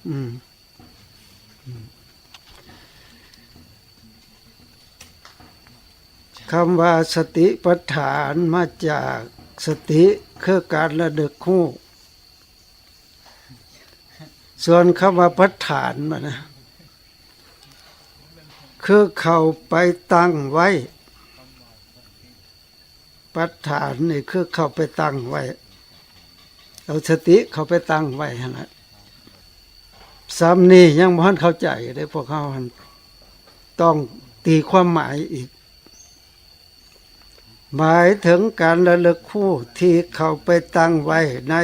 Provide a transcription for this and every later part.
ອືມ ຄຳວ່າສະຕິປັດຖານມາຈາກສະຕິ ຄືການລະນຶກຮູ້. ສ່ວນຄຳວ່າປັດຖານ ບັດນະ ຄືເຂົ້າໄປຕັ້ງໄວ້. ປັດຖານນີ້ຄືເຂົ້າໄປຕັ້ງໄວ້ ເອົາສະຕິເຂົ້າໄປຕັ້ງໄວ້ຫັ້ນລະ. ສ່ຳນີ້ຍັງບໍ່ທັນເຂົ້າໃຈເດ້ ພວກເຮົາຫັ້ນຕ້ອງຕີຄວາມໝາຍອີກ. ໝາຍເຖິງການລະລຶກຮູ້ທີ່ເຂົ້າໄປຕັ້ງໄວ້ໃນ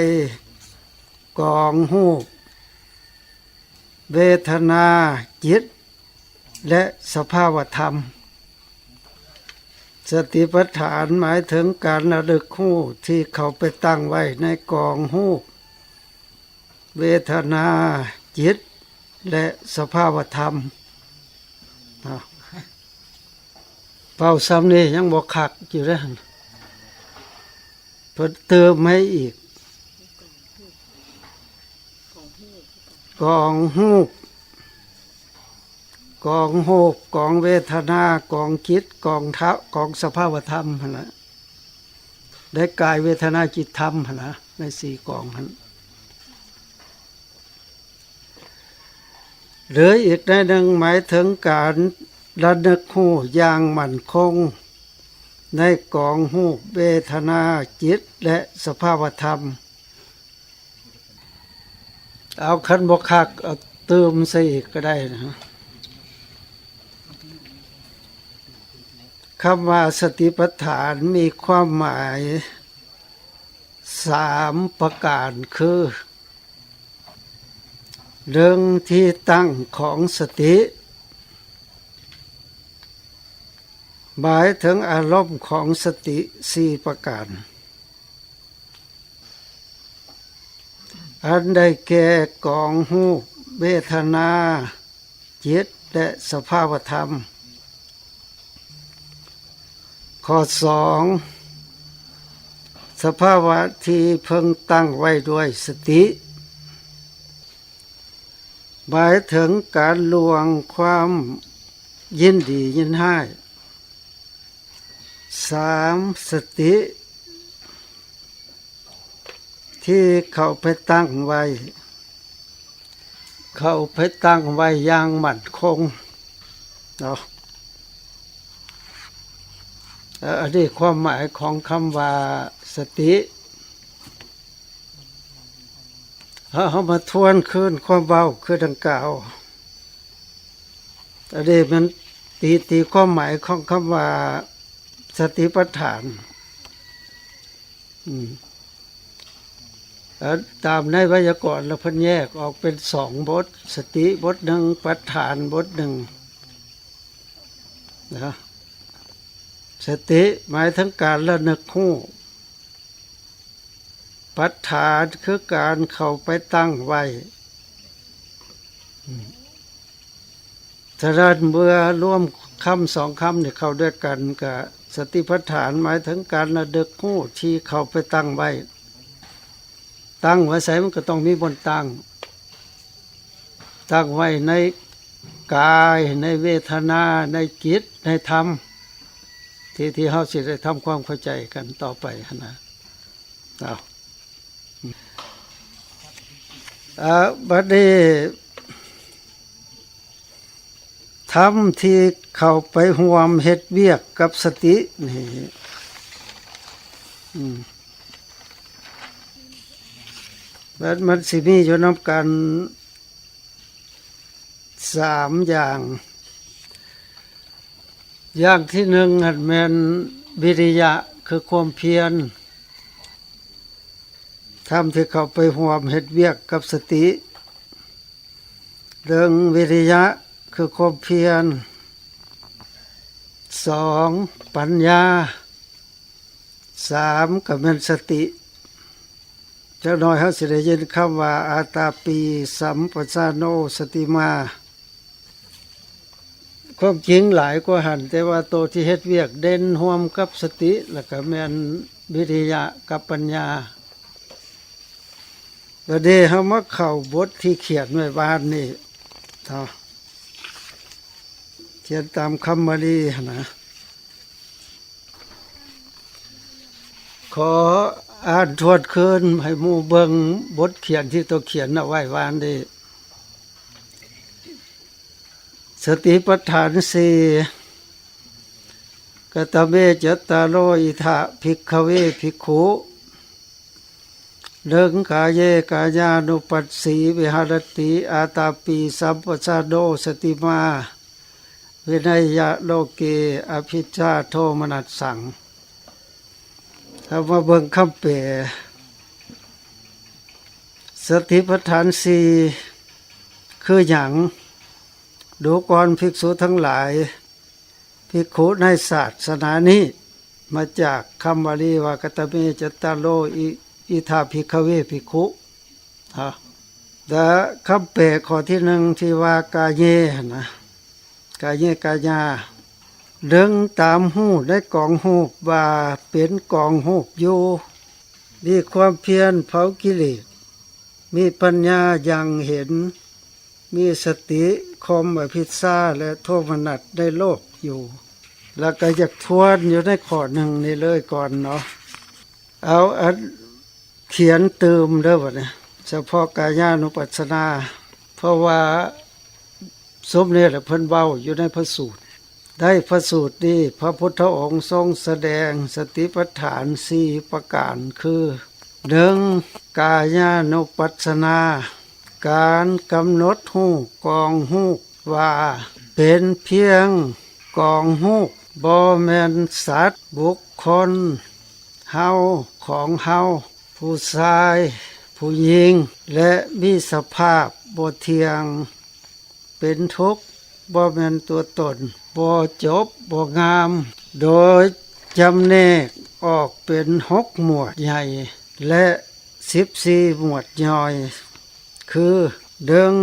ກອງຮູບ, ເວທະນາ, ຈິດ ແລະ ສະພາວະທຳ. ສະຕິປັດຖານໝາຍເຖິງການລະລຶກຮູ້ທີ່ເຂົ້າໄປຕັ້ງໄວ້ໃນກອງຮູບ, ເວທະນາ, ຈິດ ແລະ ສະພາວະທຳ. ເວົ້າສ່ຳນີ້ຍັງບໍ່ຄັກຢູ່ເດ້ ເພິ່ນຕື່ມໃຫ້ອີກ. ກອງຮູບ, ກອງຮູບ, ກອງເວທະນາ, ກອງຈິດ, ກອງທະ, ກອງສະພາວະທຳຫັ້ນນະ, ໄດ້ກາຍເວທະນາຈິດທຳຫັ້ນນະ, ໃນສີ່ກອງຫັ້ນ. ຫຼືອີກໃນໜຶ່ງ ໝາຍເຖິງການລະນຶກຮູ້ຢ່າງໝັ້ນຄົງໃນກອງຮູບ, ເວທະນາ, ຈິດ ແລະ ສະພາວະທຳ. ເອົາ ຄັນບໍ່ຄັກ ເອົາຕື່ມໃສ່ອີກກໍໄດ້ນະ. ຄຳວ່າສະຕິປັດຖານມີຄວາມໝາຍສາມປະການ ຄື ໜຶ່ງ ທີ່ຕັ້ງຂອງສະຕິ ໝາຍເຖິງອາລົມຂອງສະຕິສີ່ປະການ ອັນໄດ້ແກ່ກອງຮູບ, ເວທະນາ, ຈິດ ແລະ ສະພາວະທຳ. ຂໍ້ສອງ ສະພາວະທີ່ເພິ່ງຕັ້ງໄວ້ດ້ວຍສະຕິ ໝາຍເຖິງການລ່ວງຄວາມຍິນດີຍິນຮ້າຍ. ສາມ ສະຕິ ທີ່ເຂົ້າໄປຕັ້ງໄວ້, ເຂົ້າໄປຕັ້ງໄວ້ຢ່າງໝັ້ນຄົງເນາະ. ເອີ ອັນນີ້ຄວາມໝາຍຂອງຄຳວ່າສະຕິ. ເຮົາ ເຮົາມາທວນຄືນຄວາມເວົ້າຄືດັ່ງກ່າວ. ອັນນີ້ແມ່ນຕີ ຕີຄວາມໝາຍຂອງຄຳວ່າສະຕິປັດຖານ. ອືມ ແລ້ວຕາມໃນໄວຍາກອນລະເພິ່ນແຍກອອກເປັນສອງບົດ, ສະຕິບົດໜຶ່ງ, ປັດຖານບົດໜຶ່ງນະ. ສະຕິໝາຍເຖິງການລະນຶກຮູ້, ປັດຖານຄືການເຂົ້າໄປຕັ້ງໄວ້. ອືມ ສະນັ້ນ ເມື່ອລວມຄຳສອງຄຳນີ້ເຂົ້າດ້ວຍກັນ ກະສະຕິປັດຖານໝາຍເຖິງການລະນຶກຮູ້ທີ່ເຂົ້າໄປຕັ້ງໄວ້. ຕັ້ງໄວ້ໃສ ມັນກໍຕ້ອງມີບ່ອນຕັ້ງ, ຕັ້ງໄວ້ໃນກາຍ, ໃນເວທະນາ, ໃນຈິດ, ໃນທຳ ທີ່ ທີ່ເຮົາຊິໄດ້ທຳຄວາມເຂົ້າໃຈກັນຕໍ່ໄປຫັ້ນນະ. ເອົາ ເອີ ບັດນີ້ ທຳທີ່ເຂົ້າໄປຮ່ວມເຮັດວຽກກັບສະຕິນີ້ ອືມ ແລ້ວມັນຊິມີຢູ່ນຳກັນສາມຢ່າງ. ຢ່າງທີໜຶ່ງຫັ້ນແມ່ນວິລິຍະ ຄືຄວາມພຽນ. ທຳທີ່ເຂົ້າໄປຮ່ວມເຮັດວຽກກັບສະຕິ ເລື່ອງວິລິຍະ ຄືຄວາມພຽນ, ສອງ ປັນຍາ, ສາມ ກໍແມ່ນສະຕິ. ຈັກໜ້ອຍເຮົາຊິໄດ້ຍິນຄຳວ່າ ອາຕາປີ ສຳປະຊາໂນ ສະຕິມາ. ຄວາມຈິງຫຼາຍກວ່າຫັ້ນ, ແຕ່ວ່າໂຕທີ່ເຮັດວຽກເດັ່ນຮ່ວມກັບສະຕິ ແລ້ວກໍແມ່ນວິລິຍະກັບປັນຍາ. ບາດນີ້ເຮົາມາເຂົ້າບົດທີ່ຂຽນໄວ້ວານນີ້ເນາະ ຂຽນຕາມຄຳບາລີຫັ້ນນະ. ຂໍອ່ານທວນຄືນໃຫ້ໝູ່ເບິ່ງບົດຂຽນທີ່ໂຕຂຽນເອົາໄວ້ວານນີ້. ສະຕິປັດຖານສີ່ ກະຕະເມ ຈັດຕາໂລ ອິທະ ພິກຂະເວ ພິກຂຸ. ໜຶ່ງ ກາເຍ ກາຍານຸປັດສີ ວິຫາຣະຕິ ອາຕາປິ ສຳປະຊາໂນ ສະຕິມາ ວິໄນຍະໂລເກ ອະພິດສາ ໂທມະນັດສັງ. ເຮົາມາເບິ່ງຄຳແປ ສະຕິປັດຖານສີ່ຄືຫຍັງ? ດູກ່ອນ ພິກສຸທັງຫຼາຍ, ພິກຂຸໃນສາສະໜານີ້ ມາຈາກຄຳບາລີວ່າ ກະຕະເມ ຈັດຕາໂລ ອິ ອິທະ ພິກຂະເວ ພິກຂຸ. ເນາະ ແລະ ຄຳແປຂໍ້ທີໜຶ່ງທີ່ວ່າ ກາເຍຫັ້ນນະ ກາເຍ ກາຍາ ດຶງຕາມຮູ້ໃນກອງຮູບວ່າເປັນກອງຮູບຢູ່, ມີຄວາມພຽນເຜົາກິເລດ, ມີປັນຍາຍັງເຫັນ, ມີສະຕິຂົ່ມອະພິດສາ ແລະ ໂທມະນັດໃນໂລກຢູ່. ແລ້ວກໍຢາກທວນຢູ່ໃນຂໍ້ໜຶ່ງນີ້ເລີຍກ່ອນເນາະ. ເອົາອັນຂຽນຕື່ມເດີບັດນີ້ ສະເພາະກາຍານຸປັດສະນາ ເພາະວ່າສົມນີ້ແຫຼະເພິ່ນເວົ້າຢູ່ໃນພະສູດ. ໃນພະສູດນີ້ ພະພຸດທະອົງຊົງສະແດງສະຕິປັດຖານສີ່ປະການຄື ໜຶ່ງ ກາຍານຸປັດສະນາ ການກຳນົດຮູ້ກອງຮູບວ່າເປັນພຽງກອງຮູບ, ບໍ່ແມ່ນສັດ, ບຸກຄົນ, ເຮົາ, ຂອງເຮົາ, ຜູ້ຊາຍ, ຜູ້ຍິງ ແລະ ມີສະພາບບໍ່ທ່ຽງ, ເປັນທຸກ, ບໍ່ແມ່ນຕົວຕົນ, ບໍ່ຈົບ, ບໍ່ງາມ, ໂດຍຈຳແນກອອກເປັນຫົກໝວດໃຫຍ່ ແລະ ສິບສີ່ໝວດຍ່ອຍ ຄື ໜຶ່ງ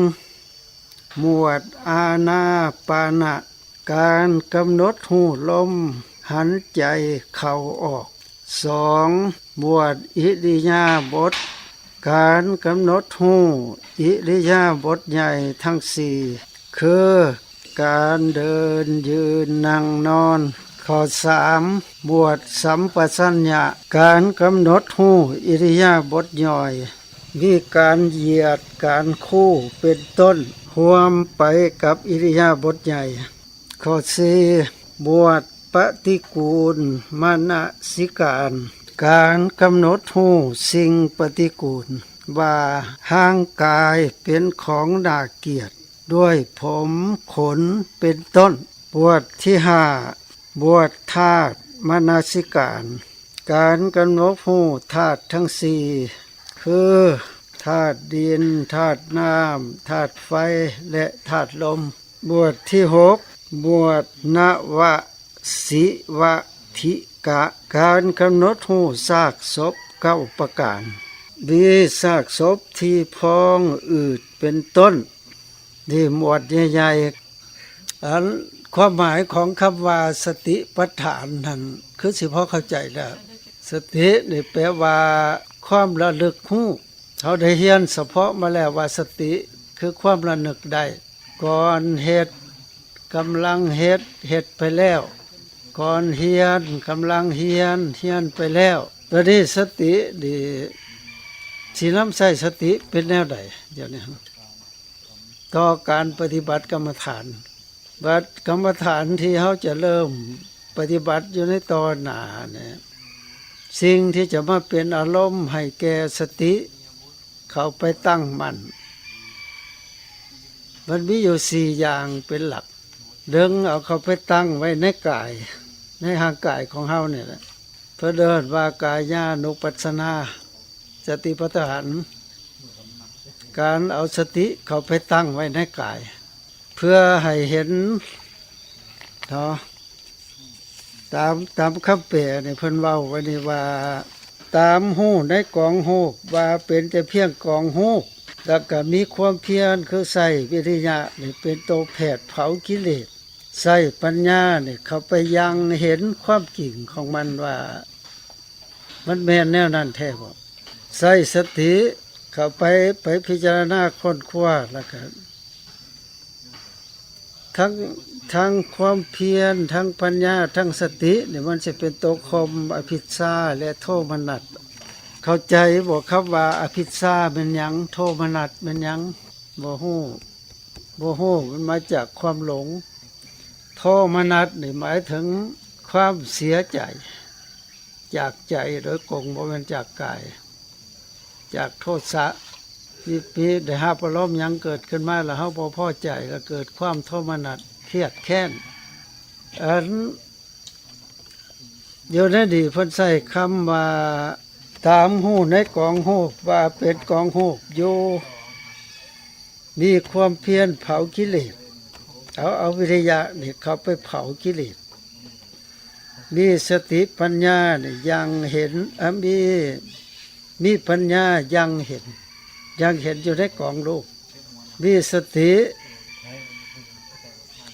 ໝວດອານາປານະ ການກຳນົດຮູ້ລົມຫາຍໃຈເຂົ້າອອກ. ສອງ ໝວດອິລິຍາບົດ ການກຳນົດຮູ້ອິລິຍາບົດໃຫຍ່ທັງສີ່ ຄື ການເດີນ, ຢືນ, ນັ່ງ, ນອນ. ຂໍ້ສາມ ໝວດສຳປະຊັນຍະ ການກຳນົດຮູ້ອິລິຍາບົດຍ່ອຍ ມີການຢຽດ, ການຄູ່ ເປັນຕົ້ນ ຮ່ວມໄປກັບອິລິຍາບົດໃຫຍ່. ຂໍ້ສີ່ ໝວດປະຕິກູນມະນະສິການ ການກຳນົດຮູ້ສິ່ງປະຕິກູນ ວ່າຮ່າງກາຍເປັນຂອງໜ້າກຽດ ດ້ວຍຜົມ, ຂົນ ເປັນຕົ້ນ. ໝວດທີຫ້າ ໝວດທາດມະນະສິການ ການກຳນົດຮູ້ທາດທັງສີ່ ຄື ທາດດິນ, ທາດນ້ຳ, ທາດໄຟ ແລະ ທາດລົມ. ໝວດທີຫົກ ໝວດນະວະສິວະທິກະ ການກຳນົດຮູ້ຊາກສົບເກົ້າປະການ ມີຊາກສົບທີ່ພອງອືດເປັນຕົ້ນ. ນີ້ໝວດໃຫຍ່ໆ. ອັນຄວາມໝາຍຂອງຄຳວ່າສະຕິປັດຖານນັ້ນ ຄືຊິພໍເຂົ້າໃຈແລ້ວ. ສະຕິນີ້ແປວ່າຄວາມລະລຶກຮູ້. ເຮົາໄດ້ຮຽນສະເພາະມາແລ້ວວ່າສະຕິຄືຄວາມລະນຶກໄດ້ ກ່ອນເຮັດ, ກຳລັງເຮັດ, ເຮັດໄປແລ້ວ, ກ່ອນຮຽນ, ກຳລັງຮຽນ, ຮຽນໄປແລ້ວ. ບາດນີ້ສະຕິນີ້ ຊິນຳໃຊ້ສະຕິເປັນແນວໃດ? ດຽວນີ້ ຕໍ່ການປະຕິບັດກຳມະຖານ. ບັດກຳມະຖານທີ່ເຮົາຈະເລີ່ມປະຕິບັດຢູ່ໃນຕໍ່ໜ້ານີ້ ສິ່ງທີ່ຈະມາເປັນອາລົມໃຫ້ແກ່ສະຕິເຂົ້າໄປຕັ້ງໝັ້ນ ມັນມີຢູ່ສີ່ຢ່າງເປັນຫຼັກ. ໜຶ່ງ ເອົາເຂົ້າໄປຕັ້ງໄວ້ໃນກາຍ, ໃນຮ່າງກາຍຂອງເຮົານີ້ແຫຼະ. ເພິ່ນເອີ້ນວ່າກາຍານຸປັດສະນາ ສະຕິປັດຖານ ການເອົາສະຕິເຂົ້າໄປຕັ້ງໄວ້ໃນກາຍ ເພື່ອໃຫ້ເຫັນເນາະ ຕາມ, ຕາມຄຳແປນີ້ເພິ່ນເວົ້າໄວ້ນີ້ວ່າ ຕາມຮູ້ໃນກອງຮູບວ່າເປັນແຕ່ພຽງກອງຮູບ ແລ້ວກໍມີຄວາມພຽນຄືໃຊ້ວິລິຍະນີ້ເປັນໂຕແຜດເຜົາກິເລດ. ໃຊ້ປັນຍານີ້ເຂົ້າໄປຍັງເຫັນຄວາມຈິງຂອງມັນວ່າ ມັນແມ່ນແນວນັ້ນແທ້ບໍ່? ໃຊ້ສະຕິ ເຂົ້າໄປ ໄປພິຈາລະນາຄົ້ນຄວ້າ ແລ້ວກະທັງ ທັງຄວາມພຽນ ທັງປັນຍາ ທັງສະຕິນີ້ ມັນຊິເປັນໂຕຂົ່ມອະພິດຊາ ແລະ ໂທມະນັດ. ເຂົ້າໃຈບໍ່ຄຳວ່າອະພິດຊາແມ່ນຫຍັງ? ໂທມະນັດແມ່ນຫຍັງ? ບໍ່ຮູ້ ບໍ່ຮູ້ ມັນມາຈາກຄວາມຫຼົງ. ໂທມະນັດນີ້ໝາຍເຖິງຄວາມເສຍໃຈ ຈາກໃຈໂດຍກົງ ບໍ່ແມ່ນຈາກກາຍ. ຈາກໂທສະ ມີ ມີ ໄດ້ຮັບອາລົມຫຍັງເກີດຂຶ້ນມາ ແລ້ວເຮົາບໍ່ພໍໃຈ ແລ້ວເກີດຄວາມໂທມະນັດ ຄຽດແຄ້ນ. ອັນ ຢູ່ໃນນີ້ເພິ່ນໃຊ້ຄຳວ່າ ຕາມຮູ້ໃນກອງຮູບວ່າເປັນກອງຮູບຢູ່ ມີຄວາມພຽນເຜົາກິເລດ ເອົາ ເອົາວິລິຍະນີ້ເຂົ້າໄປເຜົາກິເລດ. ມີສະຕິປັນຍານີ້ຍັ່ງເຫັນ ອະ ມີ ມີປັນຍາຍັ່ງເຫັນ ຍັ່ງເຫັນຢູ່ໃນກອງຮູບ. ມີສະຕິ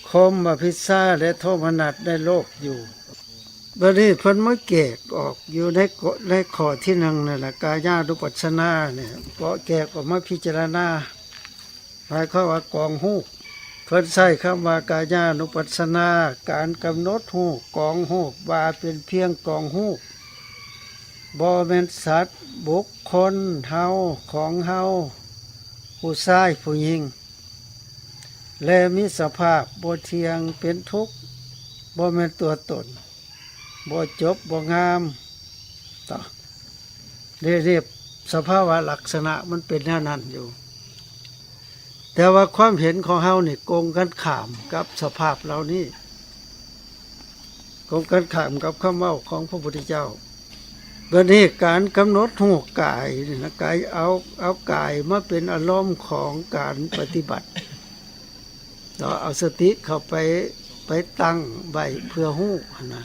ຂົ່ມອະພິດຊາ ແລະ ໂທມະນັດໃນໂລກຢູ່. ບັດນີ້ເພິ່ນມາແກກອອກຢູ່ໃນ ໃນຂໍ້ທີໜຶ່ງນັ້ນລະ ກາຍານຸປັດສະນານີ້ ກໍແກກອອກມາພິຈາລະນາ ໝາຍຄວາມວ່າກອງຮູບ. ເພິ່ນໃຊ້ຄຳວ່າກາຍານຸປັດສະນາ ການກຳນົດຮູ້ກອງຮູບວ່າເປັນພຽງກອງຮູບ ບໍ່ແມ່ນສັດ ບຸກຄົນ ເຮົາ ຂອງເຮົາ ຜູ້ຊາຍ ຜູ້ຍິງ ແລະ ມີສະພາບບໍ່ທ່ຽງ ເປັນທຸກ ບໍ່ແມ່ນຕົວຕົນ ບໍ່ຈົບ ບໍ່ງາມ ຕ- ເດ ເດ ສະພາວະລັກສະນະມັນເປັນແນວນັ້ນຢູ່. ແຕ່ວ່າຄວາມເຫັນຂອງເຮົານີ້ກົງກັນຂ້າມກັບສະພາບເຫຼົ່ານີ້ ກົງກັນຂ້າມກັບຄຳເວົ້າຂອງພະພຸດທະເຈົ້າ. ບັດນີ້ການກຳນົດຮູ້ກາຍນີ້ນະ ກາຍ ເອົາ ເອົາກາຍມາເປັນອາລົມຂອງການປະຕິບັດເນາະ ເອົາສະຕິເຂົ້າໄປ ໄປຕັ້ງໄວ້ເພື່ອຮູ້ຫັ້ນນະ.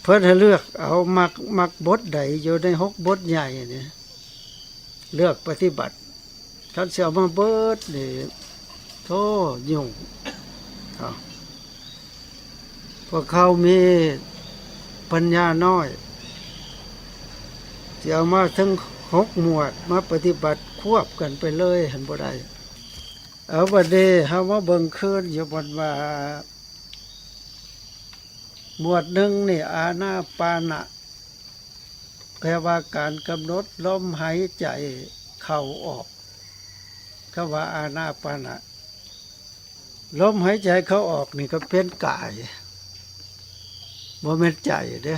ເພິ່ນໃຫ້ເລືອກເອົາມັກ ມັກບົດໃດຢູ່ໃນຫົກບົດໃຫຍ່ນີ້ ເລືອກປະຕິບັດ. ຄັນຊິເອົາມາເບິດນີ້ ໂທ້ ຫຍຸ້ງ. ເອົາ ພວກເຂົາມີປັນຍານ້ອຍ ຊິເອົາມາເຖິງຫົກໝວດ ມາປະຕິບັດຄວບກັນໄປເລີຍ ຫັ້ນບໍ່ໄດ້. ເອົາ ບັດນີ້ເຮົາມາເບິ່ງຄືນຢູ່ ບ່ອນວ່າ ໝວດໜຶ່ງນີ້ ອານາປານະ ແປວ່າການກຳນົດລົມຫາຍໃຈເຂົ້າອອກ. ຄຳວ່າອານາປານະ ລົມຫາຍໃຈເຂົ້າອອກນີ້ກໍເປັນກາຍ ບໍ່ແມ່ນໃຈເດ້.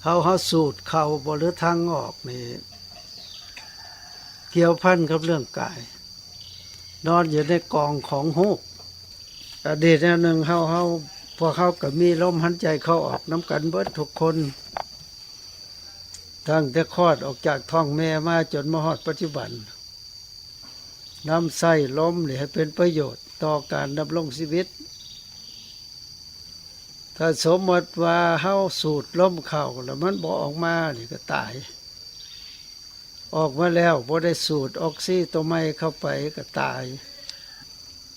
ເຮົາ ເຮົາສູດເຂົ້າບໍ່ ຫຼື ຖັງອອກນີ້ ກ່ຽວພັນກັບເລື່ອງກາຍ ນອນຢູ່ໃນກອງຂອງຮູບ. ອະດີດແນວໜຶ່ງ ເຮົາ ເຮົາ ພວກເຮົາກໍມີລົມຫາຍໃຈເຂົ້າອອກນຳກັນເບິດທຸກຄົນ ຕັ້ງແຕ່ຄອດອອກຈາກທ້ອງແມ່ມາຈົນມາຮອດປັດຈຸບັນ ນຳໃຊ້ລົມນີ້ໃຫ້ເປັນປະໂຫຍດຕໍ່ການດຳລົງຊີວິດ. ຖ້າສົມມຸດວ່າເຮົາສູດລົມເຂົ້າແລ້ວມັນບໍ່ອອກມານີ້ກໍຕາຍ. ອອກມາແລ້ວບໍ່ໄດ້ສູດອອກຊີໂຕໃໝ່ເຂົ້າໄປກໍຕາຍ.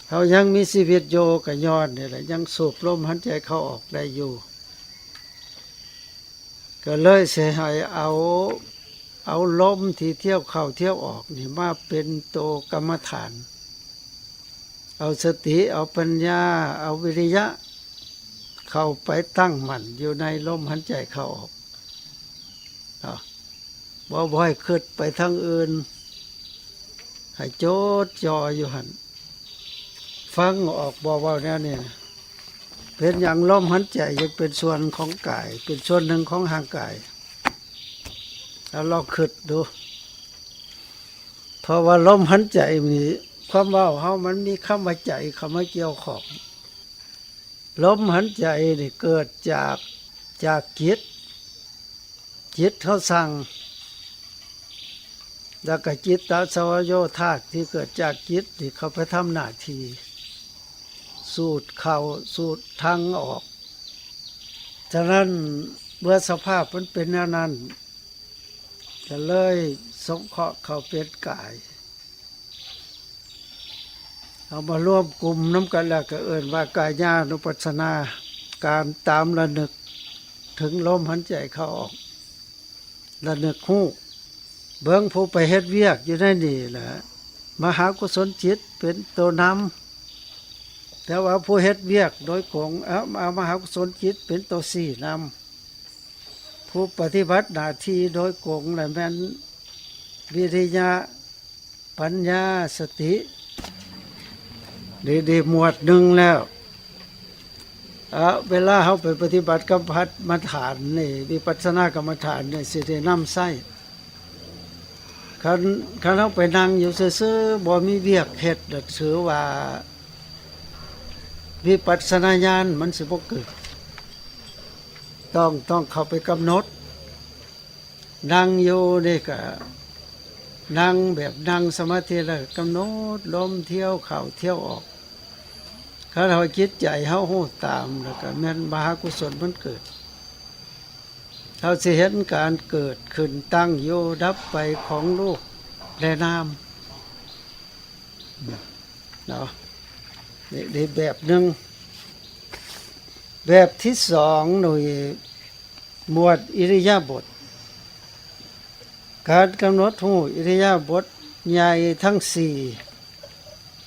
ເຮົາຍັງມີຊີວິດຢູ່ກໍຍ້ອນນີ້ແຫຼະ ຍັງສູບລົມຫາຍໃຈເຂົ້າອອກໄດ້ຢູ່. ກໍເລີຍຊິໃຫ້ເອົາ ເອົາລົມທີ່ທ່ຽວເຂົ້າທ່ຽວອອກນີ້ມາເປັນໂຕກຳມະຖານ. ເອົາສະຕິ ເອົາປັນຍາ ເອົາວິລິຍະ ເຂົ້າໄປຕັ້ງໝັ້ນຢູ່ໃນລົມຫາຍໃຈເຂົ້າອອກ. ເອົາ ບໍ່ ບໍ່ໃຫ້ຄິດໄປທາງອື່ນ ໃຫ້ຈົດຈ່ອຍຢູ່ຫັ້ນ. ຟັງອອກບໍ່ ເວົ້າແນວນີ້? ເປັນຫຍັງລົມຫາຍໃຈຈຶ່ງເປັນສ່ວນຂອງກາຍ ເປັນສ່ວນໜຶ່ງຂອງຮ່າງກາຍ? ເອົາລອງຄິດດູ. ເພາະວ່າລົມຫາຍໃຈນີ້ ຄວາມເວົ້າເຮົາມັນມີຄຳວ່າໃຈເຂົ້າມາກ່ຽວຂ້ອງ. ລົມຫາຍໃຈນີ້ເກີດຈາກ ຈາກຈິດ ຈິດເຮົາສັ່ງ ແລ້ວກໍຈິດຕະສະວະໂຍທາດທີ່ເກີດຈາກຈິດນີ້ເຂົ້າໄປທຳໜ້າທີ່ ສູດເຂົ້າສູດຖັງອອກ. ສະນັ້ນ ເມື່ອສະພາບມັນເປັນແນວນັ້ນ ກໍເລີຍສົງເຄາະເຂົ້າເປັນກາຍ. ເອົາມາລວມກຸ່ມນຳກັນແລ້ວກໍເອີ້ນວ່າກາຍານຸປັດສະນາ ການຕາມລະນຶກເຖິງລົມຫາຍໃຈເຂົ້າອອກ ລະນຶກຮູ້ ເບິ່ງຜູ້ໄປເຮັດວຽກຢູ່ໃນນີ້ລະ ມະຫາກຸສົນຈິດເປັນໂຕນຳ, ແຕ່ວ່າຜູ້ເຮັດວຽກໂດຍກົງ ເອົາ ເອົາມະຫາກຸສົນຈິດເປັນໂຕຊີ້ນຳ. ຜູ້ປະຕິບັດໜ້າທີ່ໂດຍກົງລະແມ່ນວິລິຍະ ປັນຍາ ສະຕິ ນີ້ ນີ້ໝວດໜຶ່ງແລ້ວ. ເອີ ເວລາເຮົາໄປປະຕິບັດກຳມະຖານນີ້ ວິປັດສະນາກຳມະຖານນີ້ ຊິໄດ້ນຳໃຊ້. ຄັນ ຄັນເຮົາໄປນັ່ງຢູ່ຊື່ໆ ບໍ່ມີວຽກເຮັດ ຖືວ່າວິປັດສະນາຍານມັນຊິບໍ່ເກີດ. ຕ້ອງ ຕ້ອງເຂົ້າໄປກຳນົດ. ນັ່ງຢູ່ນີ້ກະນັ່ງແບບນັ່ງສະມາທິ ແລ້ວກຳນົດລົມທ່ຽວເຂົ້າທ່ຽວອອກ. ຄັນເຮົາຈິດໃຈເຮົາຮູ້ຕາມ ແລ້ວກະແມ່ນມະຫາກຸສົນມັນເກີດ. ເຮົາຊິເຫັນການເກີດຂຶ້ນ, ຕັ້ງຢູ່, ດັບໄປຂອງຮູບ ແລະ ນາມເນາະ. ນີ້ ນີ້ແບບໜຶ່ງ. ແບບທີສອງນີ້ ໝວດອິລິຍາບົດ. ການກຳນົດຮູ້ອິລິຍາບົດໃຫຍ່ທັງສີ່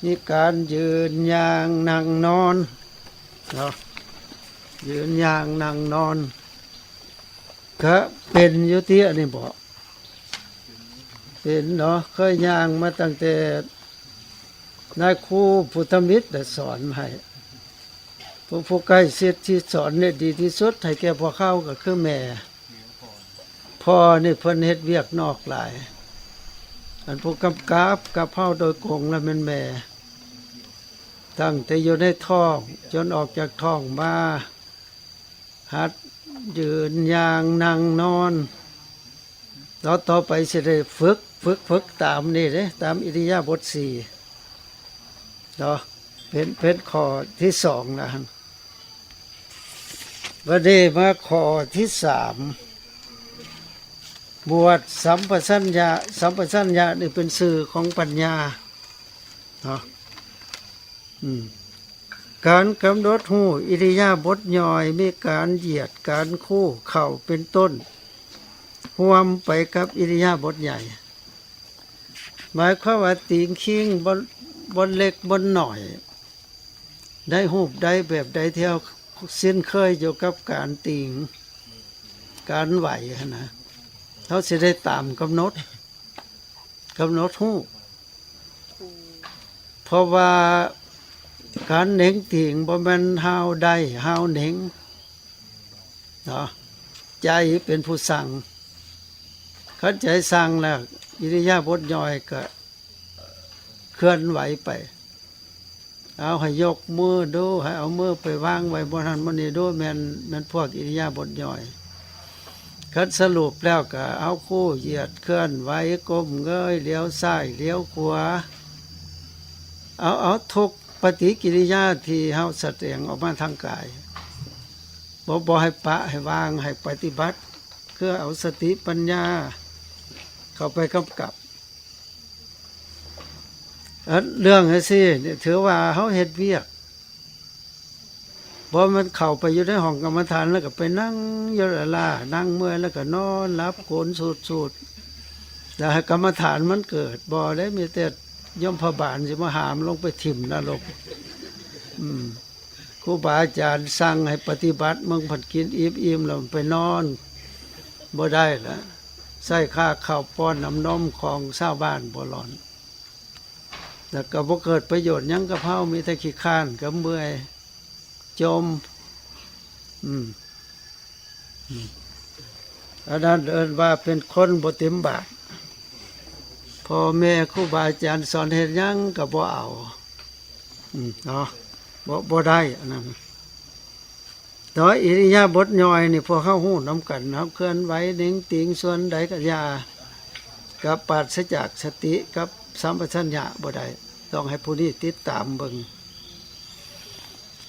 ມີການຢືນ, ຍ່າງ, ນັ່ງ, ນອນເນາະ. ຢືນ, ຍ່າງ, ນັ່ງ, ນອນ ກະເປັນຢູ່ຕິ ອັນນີ້ບໍ? ເປັນເນາະ, ເຄີຍຍ່າງມາຕັ້ງແຕ່ນາຍຄູພຸດທະມິດໄດ້ສອນໃຫ້. ຜູ້ ຜູ້ໃກ້ຊິດທີ່ສອນໄດ້ດີທີ່ສຸດໃຫ້ແກ່ພວກເຮົາກໍຄືແມ່. ພໍ່ນີ້ເພິ່ນເຮັດວຽກນອກຫຼາຍ. ອັນຜູ້ກຳກັບກັບເຮົາໂດຍກົງລະແມ່ນແມ່. ຕັ້ງແຕ່ຢູ່ໃນທ້ອງ ຈົນອອກຈາກທ້ອງມາ ຫັດຢືນ, ຍ່າງ, ນັ່ງ, ນອນ. ຕໍ່ ຕໍ່ໄປຊິໄດ້ຝຶກ ຝຶກ ຝຶກຕາມນີ້ເດ້ ຕາມອິລິຍາບົດສີ່ເນາະ. ເປັນ ເປັນຂໍ້ທີສອງລະຫັ້ນ. ບັດນີ້ມາຂໍ້ທີສາມ ໝວດສຳປະຊັນຍະ. ສຳປະຊັນຍະນີ້ເປັນຊື່ຂອງປັນຍາເນາະ. ອືມ ການກຳນົດຮູ້ອິລິຍາບົດຍ່ອຍ ມີການຢຽດ, ການຄູ່ເຂົ້າເປັນຕົ້ນ ຮ່ວມໄປກັບອິລິຍາບົດໃຫຍ່. ໝາຍຄວາມວ່າຕີງຄີງ ບ່ອນ ບ່ອນເລັກບ່ອນນ້ອຍ ໃນຮູບໃດແບບໃດທີ່ເຮົາຊິນເຄີຍຢູ່ກັບການຕີງ ການໄຫວຫັ້ນນະ, ເຮົາຊິໄດ້ຕາມກຳນົດ ກຳນົດຮູ້. ເພາະວ່າການເໜັງຕີງບໍ່ແມ່ນເຮົາໄດ້ເຮົາເໜັງເນາະ, ໃຈເປັນຜູ້ສັ່ງ. ຄັນໃຈສັ່ງແລ້ວ ອິລິຍາບົດຍ່ອຍກໍເຄື່ອນໄຫວໄປ. ເອົາ ໃຫ້ຍົກມືດູ, ໃຫ້ເອົາມືໄປວາງໄວ້ບ່ອນຫັ້ນບ່ອນນີ້ດູ, ແມ່ນ ແມ່ນພວກອິລິຍາບົດຍ່ອຍ. ຄັນສະຫຼຸບແລ້ວກໍເອົາຄູ່ຢຽດ, ເຄື່ອນໄຫວ, ກົ້ມເງີຍ, ຫຼຽວຊ້າຍ, ຫຼຽວຂວາ. ເອົາ ເອົາທຸກປະຕິກິລິຍາທີ່ເຮົາສະແດງອອກມາທາງກາຍ. ບໍ່ ບໍ່ໃຫ້ປະ ໃຫ້ວາງ, ໃຫ້ປະຕິບັດ, ຄືເອົາສະຕິປັນຍາເຂົ້າໄປກຳກັບ. ເອີ ເລື່ອງຈັ່ງຊີ້ນີ້ ຖືວ່າເຮົາເຮັດວຽກ. ບໍ່ແມ່ນເຂົ້າໄປຢູ່ໃນຫ້ອງກຳມະຖານ ແລ້ວກໍໄປນັ່ງຢູ່ລ້າໆ, ນັ່ງເມື່ອຍແລ້ວກໍນອນຫຼັບໂກນສູດໆ ແລ້ວໃຫ້ກຳມະຖານມັນເກີດ. ບໍ່ໄດ້ ມີແຕ່ຍົມພະບານຊິມາຫາມລົງໄປຖິ້ມນະລົກ. ອືມ ຄູບາອາຈານສັ່ງໃຫ້ປະຕິບັດ, ມຶງພັດກິນອີ່ມໆ ແລ້ວໄປນອນ ບໍ່ໄດ້ລະ. ໃຊ້ຄ່າເຂົ້າປ້ອນນ້ຳນົມຂອງຊາວບ້ານບໍ່ຫຼອນ. ແລ້ວກໍບໍ່ເກີດປະໂຫຍດຫຍັງກັບເຮົາ, ມີແຕ່ຂີ້ຄ້ານກັບເມື່ອຍ, ຈົ່ມ. ອືມ ອືມ ອັນນັ້ນເອີ້ນວ່າເປັນຄົນບໍ່ເຕັມບາດ. ພໍ່ແມ່ຄູບາອາຈານສອນເຮັດຫຍັງກໍບໍ່ເອົາ. ອືມ ເນາະ ບໍ່ ບໍ່ໄດ້ອັນນັ້ນ. ແຕ່ວ່າອິລິຍາບົດຍ່ອຍນີ້ ພວກເຮົາຮູ້ນຳກັນ, ເຮົາເຄື່ອນໄຫວເໜັງຕີງສ່ວນໃດກໍຢ່າ, ກໍປາສະຈາກສະຕິກັບສຳປະຊັນຍະບໍ່ໄດ້, ຕ້ອງໃຫ້ຜູ້ນີ້ຕິດຕາມເບິ່ງ.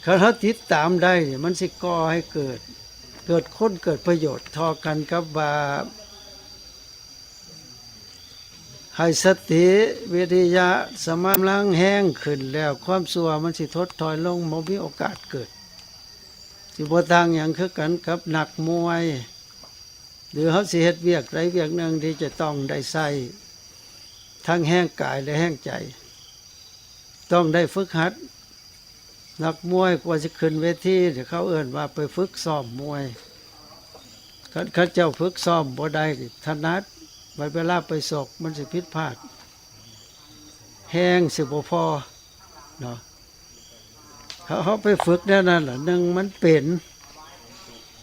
ຄັນເຮົາຕິດຕາມໄດ້ນີ້ ມັນຊິກໍ່ໃຫ້ເກີດ ເກີດຄຸນເກີດປະໂຫຍດເທົ່າກັນກັບວ່າ ໃຫ້ສະຕິ ວິລິຍະ ສະມາກຳລັງແຮງຂຶ້ນແລ້ວ, ຄວາມຊົ່ວມັນຊິຖົດຖອຍລົງ, ບໍ່ມີໂອກາດເກີດ. ຊິບໍ່ຕ່າງຫຍັງຄືກັນກັບນັກມວຍ. ຫຼືເຮົາຊິເຮັດວຽກໃດວຽກໜຶ່ງທີ່ຈະຕ້ອງໄດ້ໃຊ້ທັງແຮງກາຍ ແລະ ແຮງໃຈ, ຕ້ອງໄດ້ຝຶກຫັດ. ນັກມວຍກວ່າຊິຂຶ້ນເວທີນີ້ ເຂົາເອີ້ນວ່າໄປຝຶກຊ້ອມມວຍ. ຄັນ ຄັນເຈົ້າຝຶກຊ້ອມບໍ່ໄດ້ນີ້ຖະໜັດ, ບັດເວລາໄປຊົກມັນຊິຜິດພາດ, ແຮງຊິບໍ່ພໍເນາະ. ເຮົາ ເຮົາໄປຝຶກແນວນັ້ນລະ ໜຶ່ງມັນເປັນ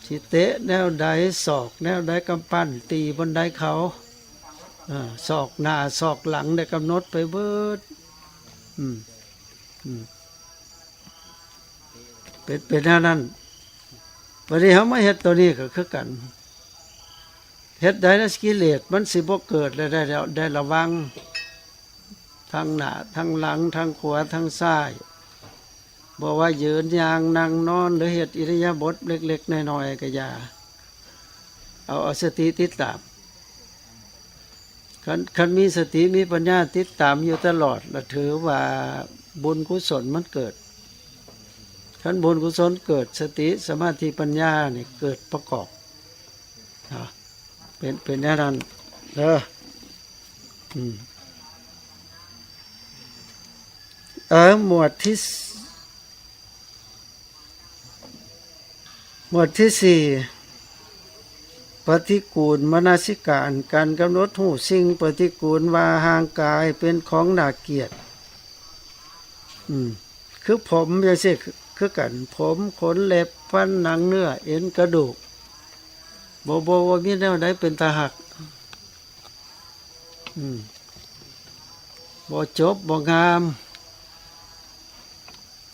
ຊິເຕະແນວໃດ ສອກແນວໃດ ກຳປັ້ນຕີບ່ອນໃດເຂົ້າ, ເອີ ສອກໜ້າສອກຫຼັງໄດ້ກຳນົດໄປເບິດ. ອືມ ອືມ ເປັນ ເປັນແນວນັ້ນ. ບັດນີ້ເຮົາມາເຮັດໂຕນີ້ກໍຄືກັນ, ເຮັດໃດລະກິເລດມັນຊິບໍ່ເກີດ ແລະ ໄດ້ ໄດ້ລະວັງ ທັງໜ້າທັງຫຼັງ ທັງຂວາທັງຊ້າຍ, ບໍ່ວ່າຢືນ ຍ່າງ ນັ່ງ ນອນ ຫຼືເຮັດອິລິຍາບົດເລັກໆນ້ອຍໆກໍຢ່າ, ເອົາ ເອົາສະຕິຕິດຕາມ. ຄັນ ຄັນມີສະຕິມີປັນຍາຕິດຕາມຢູ່ຕະຫຼອດ ລະຖືວ່າບຸນກຸສົນມັນເກີດ. ຄັນບຸນກຸສົນເກີດ, ສະຕິ ສະມາທິ ປັນຍານີ້ເກີດປະກອບເນາະ. ເປັນ ເປັນແນວນັ້ນເດີ. ອືມ ເອີ ໝວດທີ ໝວດທີສີ່ ປະຕິກູນມະນະສິການ, ການກຳນົດຮູ້ສິ່ງປະຕິກູນວ່າຮ່າງກາຍເປັນຂອງໜ້າກຽດ. ອືມ ຄືຜົມຈັ່ງຊີ້ ຄື ຄືກັນ, ຜົມ, ຂົນ, ເລັບ, ຟັນ, ໜັງ, ເນື້ອ, ເອັນ, ກະດູກ, ບໍ່ ບໍ່ ບໍ່ມີແນວໃດເປັນຕາຮັກ. ອືມ ບໍ່ຈົບ ບໍ່ງາມ.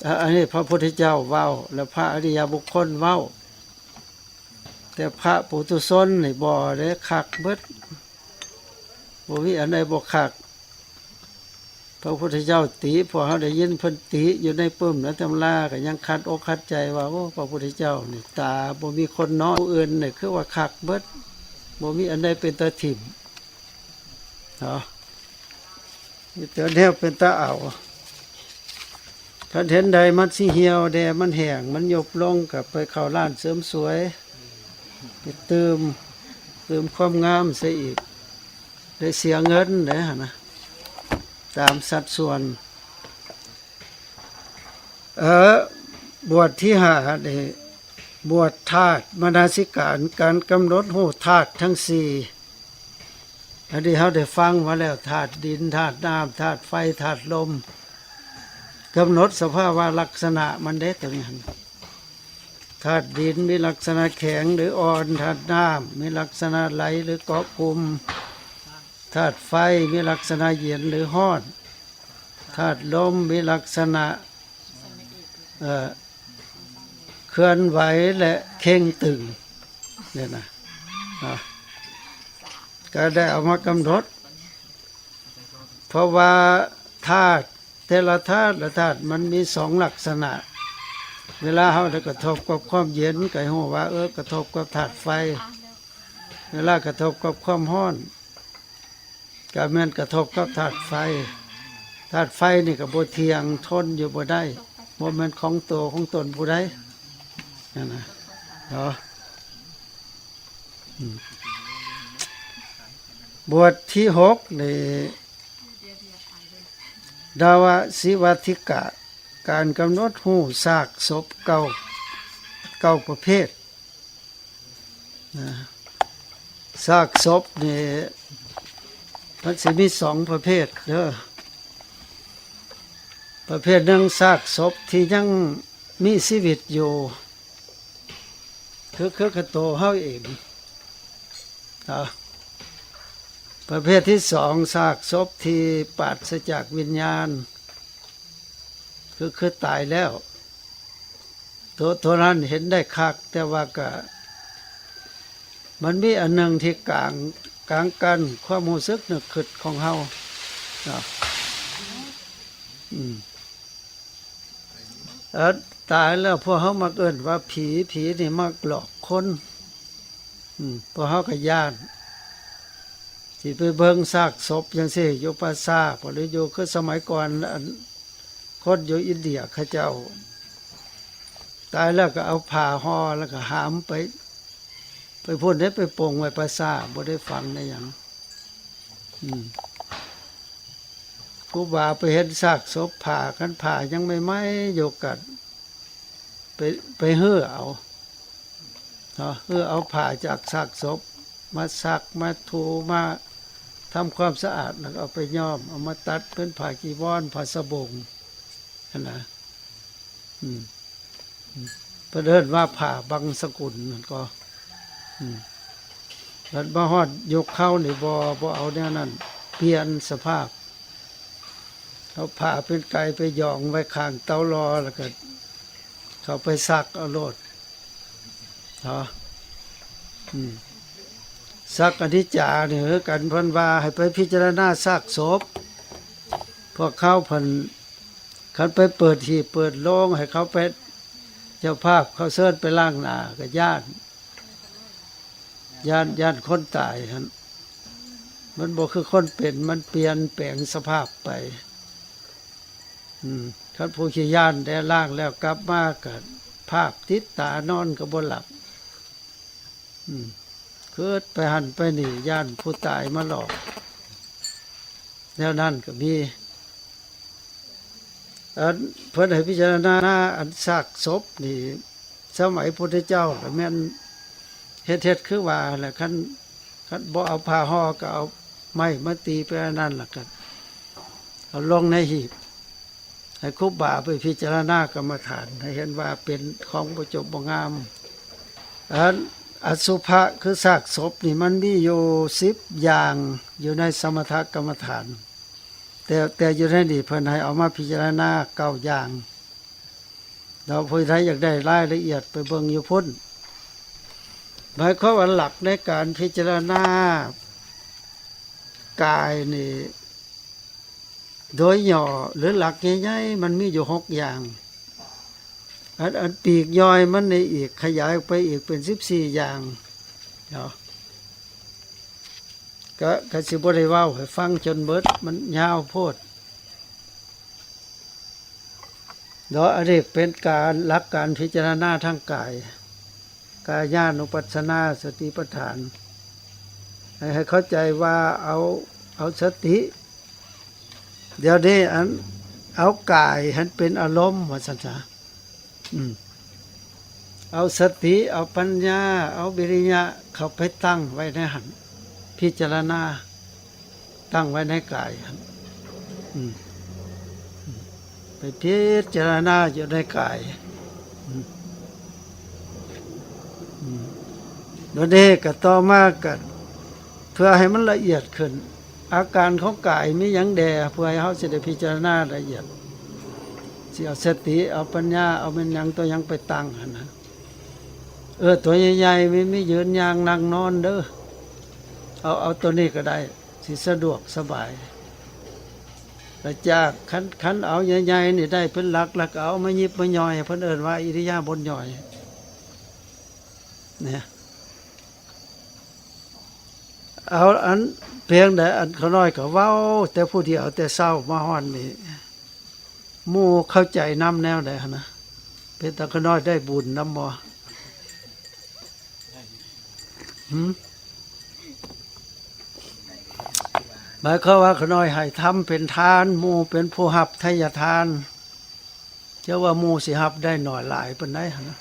ອາ ອັນນີ້ພະພຸດທະເຈົ້າເວົ້າ ແລະ ພະອະລິຍະບຸກຄົນເວົ້າ, ແຕ່ພະປຸຖຸຊົນນີ້ບໍ່ເດ້, ຄັກເບິດ, ບໍ່ມີອັນໃດບໍ່ຄັກ. ພະພຸດທະເຈົ້າຕິ, ພວກເຮົາໄດ້ຍິນເພິ່ນຕິຢູ່ໃນປຶ້ມໃນຕຳລາ ກໍຍັງຂັດອົກຂັດໃຈວ່າ ໂອ້ ພະພຸດທະເຈົ້ານີ້ຕາບໍ່ມີຄົນເນາະ, ຜູ້ອື່ນນີ້ຄືວ່າຄັກເບິດ, ບໍ່ມີອັນໃດເປັນຕາຖິ້ມເນາະ, ມີແຕ່ແນວເປັນຕາເອົາ. ຄັນເຫັນໃດມັນຊິຫ່ຽວແດ່ ມັນແຫ້ງ ມັນຍຸບລົງ ກໍໄປເຂົ້າຮ້ານເສີມສວຍ ໄປຕື່ມ ຕື່ມຄວາມງາມໃສ່ອີກ, ໄດ້ເສຍເງິນເດ້ຫັ້ນນະ ຕາມສັດສ່ວນ. ເອີ ບວດທີຫ້ານີ້ ບວດທາດມະນະສິການ ການກຳນົດຮູ້ທາດທັງສີ່. ອັນນີ້ເຮົາໄດ້ຟັງມາແລ້ວ ທາດດິນ ທາດນ້ຳ ທາດໄຟ ທາດລົມ, ກຳນົດສະພາວະລັກສະນະມັນເດ້ ຕົວນີ້ຫັ້ນ. ທາດດິນມີລັກສະນະແຂງ ຫຼື ອ່ອນ, ທາດນ້ຳມີລັກສະນະໄຫຼ ຫຼື ເກາະກຸ່ມ, ທາດໄຟມີລັກສະນະເຢັນ ຫຼື ຮ້ອນ, ທາດລົມມີລັກສະນະ ເອີ ເຄື່ອນໄຫວ ແລະ ເຄັ່ງຕຶງ ນີ້ນະ ນະ ກໍໄດ້ເອົາມາກຳນົດ ເພາະວ່າທາດ ແຕ່ລະທາດລະທາດມັນມີສອງລັກສະນະ. ເວລາເຮົາໄດ້ກະທົບກັບຄວາມເຢັນ ກໍໃຫ້ຮູ້ວ່າ ເອີ ກະທົບກັບທາດໄຟ, ເວລາກະທົບກັບຄວາມຮ້ອນ ກະແມ່ນກະທົບກັບທາດໄຟ. ທາດໄຟນີ້ກະບໍ່ທ່ຽງ ທົນຢູ່ບໍ່ໄດ້, ບໍ່ແມ່ນຂອງໂຕຂອງຕົນຜູ້ໃດ ນັ້ນນະເນາະ. ອືມ ບວດທີຫົກນີ້ ດາວະສິວັດທິກະ ການກຳນົດຮູ້ຊາກສົບເກົ້າ ເກົ້າປະເພດ. ນະ ຊາກສົບນີ້ ມັນຊິມີສອງປະເພດເດີ. ປະເພດໜຶ່ງ ຊາກສົບທີ່ຍັງມີຊີວິດຢູ່ ຄື ຄື ຄືໂຕເຮົາເອງ. ອາ ປະເພດທີສອງ ຊາກສົບທີ່ປາສະຈາກວິນຍານ ຄື ຄືຕາຍແລ້ວ. ໂຕ ໂຕນັ້ນເຫັນໄດ້ຄັກ, ແຕ່ວ່າກະ ມັນມີອັນໜຶ່ງທີ່ກາງ ກາງກັ້ນຄວາມຮູ້ສຶກນຶກຄິດຂອງເຮົາເນາະ. ອືມ ເອີ ຕາຍແລ້ວພວກເຮົາມັກເອີ້ນວ່າຜີ, ຜີນີ້ມັກຫຼອກຄົນ. ອືມ ພວກເຮົາກໍຢ້ານ ຊິໄປເບິ່ງຊາກສົບຈັ່ງຊີ້ ຢູ່ປ່າຊ້າ ບໍ່ໄດ້ຢູ່ ຄືສະໄໝກ່ອນ ອັນ ຄົນຢູ່ອິນເດຍເຂົາເຈົ້າຕາຍແລ້ວກໍເອົາຜ້າຫໍ່ ແລ້ວກໍຫາມໄປ ไปพุ้นเด้ ไปปลงไว้ป่าช้า บ่ได้ฝังได้หยัง อืม ครูบาไปเห็นซากศพผ้า คันผ้ายังใหม่ๆอยู่ก็ไป ไปรื้อเอา เนาะ รื้อเอาผ้าจากซากศพมาซัก มาถู มาทำความสะอาด แล้วก็เอาไปย้อม เอามาตัดเป็นผ้าจีวร ผ้าสบง หั้นนะ อืม เพิ่นเอิ้นว่าผ้าบังสกุลนั่นก็ อืม บัดมาฮอดยุคเฮานี่บ่ บ่เอาแนวนั้น เปลี่ยนสภาพ เอาผ้าเป็นไก่ไปหย่องไว้ข้างเตาหล่อ แล้วก็เข้าไปซักเอาโลด เนาะ อืม ซักอนิจจานี่คือกัน เพิ่นว่าให้ไปพิจารณาซากศพ พวกเขาเพิ่น คันไปเปิดหีบเปิดโลง ให้เขาไป เจ้าภาพเขาเชิญไปล้างหน้า ก็ย้าน ย้าน ย้านคนตายหั่น มันบ่คือคนเป็น มันเปลี่ยนแปลงสภาพไป อืม คันผู้ขี้ย้านแด่ล้างแล้วกลับมาก็ภาพติดตานอนก็บ่หลับ อืม คิดไปหั่นไปนี่ ย้านผู้ตายมาหลอก แนวนั้นก็มี อันเพิ่นให้พิจารณาอันซากศพนี่ สมัยพุทธเจ้าก็แม่นเฮ็ด เฮ็ดคือว่าหั่นแหละ คัน คันบ่เอาผ้าห่อก็เอาไม้มาตีไปอันนั้น แล้วก็เอาลงในหีบ ให้ครูบาไปพิจารณากรรมฐาน ให้เห็นว่าเป็นของบ่จบบ่งาม อันอสุภะคือซากศพนี่มันมีอยู่สิบอย่างอยู่ในสมถกรรมฐาน แต่ แต่อยู่ในนี่เพิ่นให้เอามาพิจารณาเก้าอย่าง แล้วผู้ใดอยากได้รายละเอียดไปเบิ่งอยู่พุ้น หมายความว่าหลักในการพิจารณากายนี่ โดยย่อหรือหลักใหญ่ๆ มันมีอยู่หกอย่าง อัน อันปลีกย่อยมันนี่อีก ขยายออกไปอีกเป็นสิบสี่อย่างเนาะ ก็ ก็สิบ่ได้เว้าให้ฟังจนเบิด มันยาวโพดเนาะ อันนี้เป็นการ หลักการพิจารณาทางกาย กายานุปัสสนา สติปัฏฐาน ให้ ให้เข้าใจว่าเอา เอาสติ เดี๋ยวนี้อัน เอากายหั้นเป็นอารมณ์ ว่าซั่นซะ อืม เอาสติ เอาปัญญา เอาวิริยะเข้าไปตั้งไว้ในหั้น พิจารณา ตั้งไว้ในกายหั้น อืม อืม ไปพิจารณาอยู่ในกาย อืม อืม บัดนี้ก็ต่อมาก็เพื่อให้มันละเอียดขึ้น อาการของกายมีหยังแด่ เพื่อให้เฮาสิได้พิจารณาละเอียด สิเอาสติ เอาปัญญา เอาแม่นหยังตัวหยังไปตั้งหั่นนะ เออ ตัวใหญ่ๆ มี มียืน ย่าง นั่ง นอนเด้อ เอา เอาตัวนี้ก็ได้ สิสะดวกสบาย แล้วจาก คัน คันเอาใหญ่ๆ นี่ได้เป็นหลัก แล้วก็เอามายิบมาย่อย เพิ่นเอิ้นว่าอิริยาบถย่อย เนี่ย เอาอันเพียงใด อันข้าน้อยก็เว้าแต่ผู้เดียว แต่เช้ามาฮอดนี่ หมู่เข้าใจนำแนวใดหั่นนะ เป็นตาข้าน้อยได้บุญนำบ่ หึ หมายความว่าข้าน้อยให้ธรรมเป็นทาน หมู่เป็นผู้รับไทยทาน เจ้าว่าหมู่สิรับได้น้อยหลายปานใดหั่นนะ